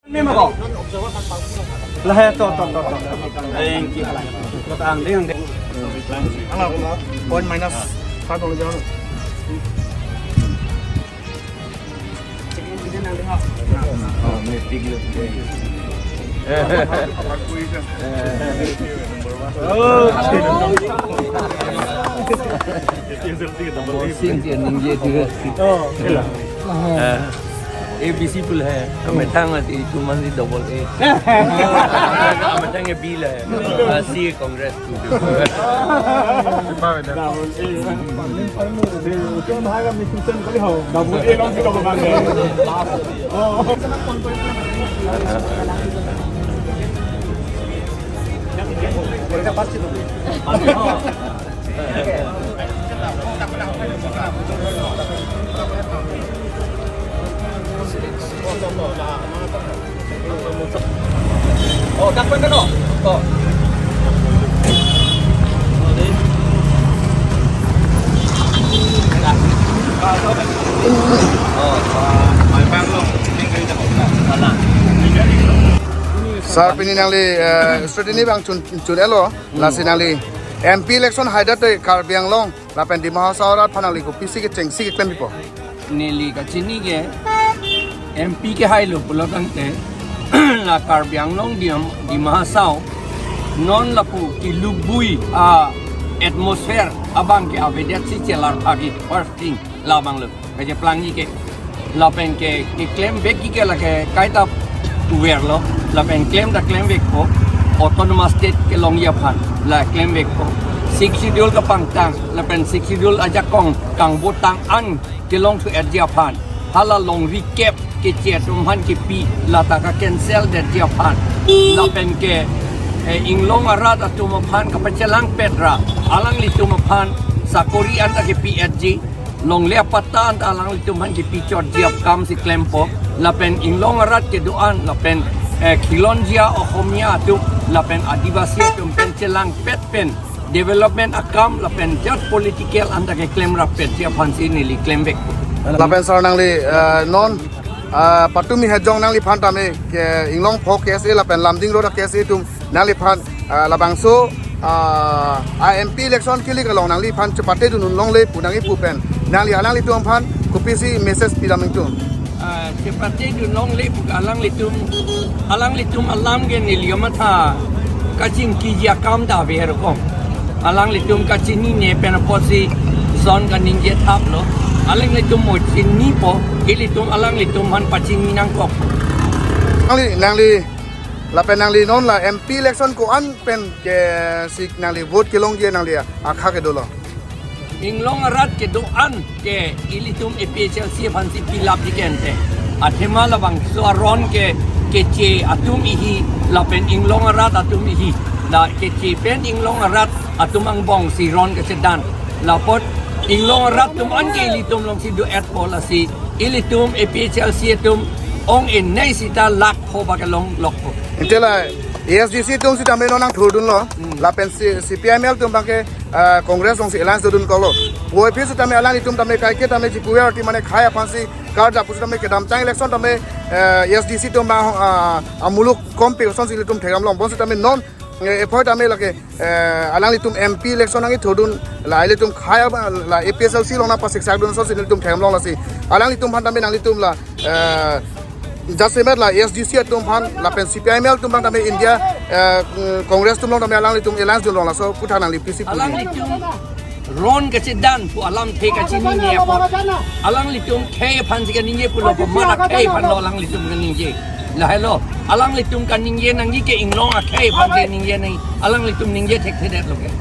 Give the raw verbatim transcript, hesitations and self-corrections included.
Mima ko. Lahai to, to, to, to. Thank you. Kota ang ding, ang ding. Ala, point minus five oleh jalan. Oh, may tigil. Oh, sing dia ningje dia. Oh, sila. Eh, A B C pul hai. Kami tang ati itu masih double A. Kami tang A B lah. Ah, C Congress tu. Double A long sih kalau bang. Oh. Oh, dak pen kano? Oh. Sir, pini nangli, eh, scrutiny bang chun, chun-elo, lasi nangli M P election haidet te Karbi Anglong lapen Dima Hasao arat aphan nangli kopisi kechengsi keklem pipo? Neli kachini ke M P kehailo pulo tangte la Karbi Anglong Dim-, Dima Hasao non lapu kelubui a-atmosphere abang ke avedetsi chelar thagi, first thing labang lo. Kacheplang ke, lapen ke, keklem vek ke lake kaita verlo, lapen klem ta klem vekpo, autonomous state kelongji aphan la klem vekpo. Sixth Schedule kapangtang, lapen Sixth Schedule ajakong kangbotang an kelongthu-etji aphan, hala longri kep keche atum aphan kepi, lata ka-cancel detji aphan, lapen ke, eh, inglong arat atum aphan kapachelangpet ra, alanglitum aphan sakori anta kepi-etji, longle apatta anta alanglitum aphan kepi chotji akamsi klempo, lapen inglong arat kedo-an, lapen, eh, khilonjia Ohomia atum, lapen Adivasi atum pen chelangpet pen development akam lapen jat political anta keklem rappetji aphansi neli klem vekpo. Lapen sir nangli, eh, non, eh, patumi hejong nangliphan tame ke inglong pho K S A lapen Lumding Road K S A atum nangliphan, ah, labangso, ah, a M P election kili kalong nangliphan chepatedun longle pu nangkipu pen nangli alanglitum aphan kopisi message pidam ingtung? Ah, chepatedun longle pu alanglitum, alanglitum alam ke neli matha kachingkiji akam ta ave kong. Alanglitum kachinine pen apotsi lason kaningje thaplo. Alanglitum mo chinipo, ilitum alanglitum aphan pachini nangkok. Nangli, nangli, lapen nangli non la M P election ko-an pen ke si nangli vote kelongji nangli akha kedolo? Inglong arat kedo-an ke ilitum A P H L C aphansi pilapji ke ante. Athema labangso aron ke keche atum ihi lapen inglong arat atum ihi. La keche pen inglong arat atum angbongsi ron kechedan. Lapot inglong arat atum an ke ilitum alongsi do-etpo, lasi ilitum A P H L C atum ong-enei sita lakh pho ba kelong lokpo. Ante la A S D C atum sitame non nangthurdunlo. Hmm. Lapen si C P I M L atum abang ke, ah, Congress alongsi alliance dodunkoklo. Puvoiphit sitame alanglitum tame kaike tame chipuver ti mane khei aphansi kardap pusitame kedamtang election tame, eh, A S D C atum abang, ah, amuluk kompi kosonsi ilitum thekdamlong. Bonsitame non, eh, ephoi tame lake, eh, alanglitum M P election nangkethurdun, la ilitum khei abang, la A P H L C along nangpasiksakdun asonsi ilitum thekdamlong, lasi alanglitum aphan tame nanglitum la, eh, jasemet la A S D C atum aphan lapen C P I M L atum aphan tame India, eh, Congress atum along tame alanglitum alliance dunlong, laso aphuthak nangli pisi pu. Alanglitum ron kachedan pu alamthe kachinine apot. Alanglitum khei aphansi kaningje pulo, komat akhei aphanlo alanglitum kaningje. Lahelo, alanglitum kaningje nangji ke inglong akhei aphansi ningje nang, alanglitum ningje thekthedetlo ke.